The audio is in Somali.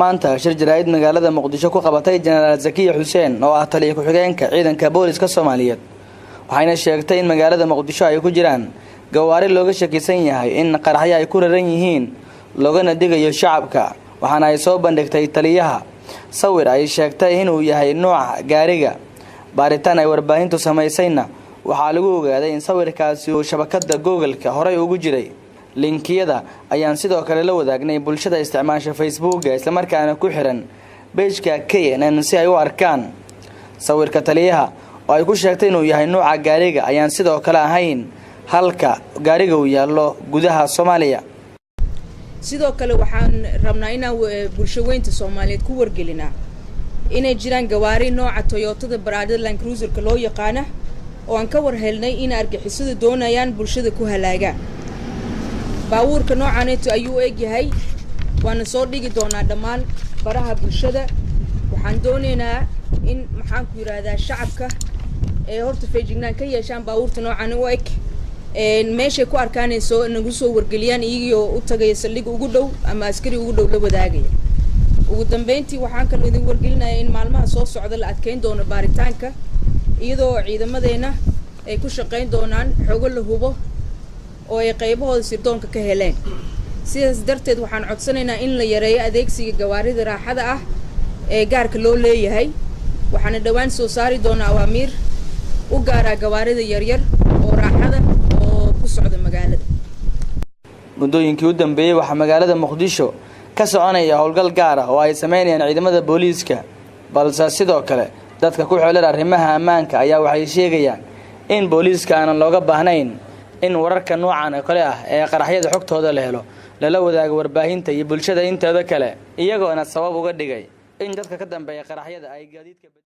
Maanta shir jaraa'id magaalada Muqdisho ku qabatay Jenaraal Zakiya Xuseen, oo ah taliya ku-xigeenka ciidanka booliska Soomaaliyeed, waxayna sheegtay in magaalada Muqdisho ay ku jiraan gawaari looga shakisan yahay in qaraxyo ay ku raran yihiin, loogana digayo shacabka. Waxaana ay soo bandhigtay taliyaha sawir ay sheegtay inuu yahay nooca gaariga. Baaritaan ay warbaahintu samaysayna waxaa lagu ogaaday in sawirkaasi uu shabakada Google-ka horey ugu jiray. Linkiyada ayaan sidoo kale la wadaagnay bulshada isticmaasha Facebooka, islamarkaana ku xiran page-ka KNN, si ay u arkaan. Sawirka taliyaha oo ay ku sheegtay inuu yahay nuuca gaariga ayaan sidoo kale ahayn halka gaariga uu yaallo gudaha Soomaaliya. Sidoo kale waxaan rabnaa inaan bulsho weynta Soomaaliyeed ku wargelinaa inay jiraan gawaari nooca Toyotada Prado Land Cruiserka loo yaqaana, oo aan ka war helnay in argixisadu doonayaan bulshada ku halaagaan. Baabuurka noocaneeto ayuu u egyahay, waana soo dhigi doonaa dhammaan baraha bulshada. Waxaan doonaynaa in, maxaan ku yidhaahdaa, shacabka ee horta feejignaan ka yeeshaan baabuurta noocan u eg, meeshay ku arkaan soo nagu soo wargeliyaan, iyagoo u tagaya saldhig ugu dhow ama askari ugu dhow la wadaagaya. Ugu dambeyntii, waxaan kaloo idin wargelinaya in maalmaha soo socda la adkeyn doono baaritaanka, iyadoo ciidamadeena ay ku shaqayn doonaan xogo la hubo oo ay qaybahooda sirdoonka ka heleen. Sidaas darteed waxaan codsanaynaa in la yareeyo adeegsiga gawaarida raaxada ah ee gaarka loo leeyahay. Waxaana dhowaan soo saari doonaa awaamiir u gaaraa gawaarida yaryar oo raaxada oo ku socda magaalada. Muddooyinkii u dambeeyey waxaa magaalada Muqdisho ka soconaya howlgal gaar ah oo ay sameynayaan ciidamada booliiska, balse sidoo kale dadka ku xeelar arrimaha ammaanka ayaa waxay sheegayaan in booliiska aanan looga baahnayn in wararka noocan oo kale ah ee qaraxyada xogtooda la helo lala wadaago warbaahinta iyo bulshada inteeda kale, iyagoona sabab uga dhigay in dadka ka dambeeya qaraxyada ay gaadiidka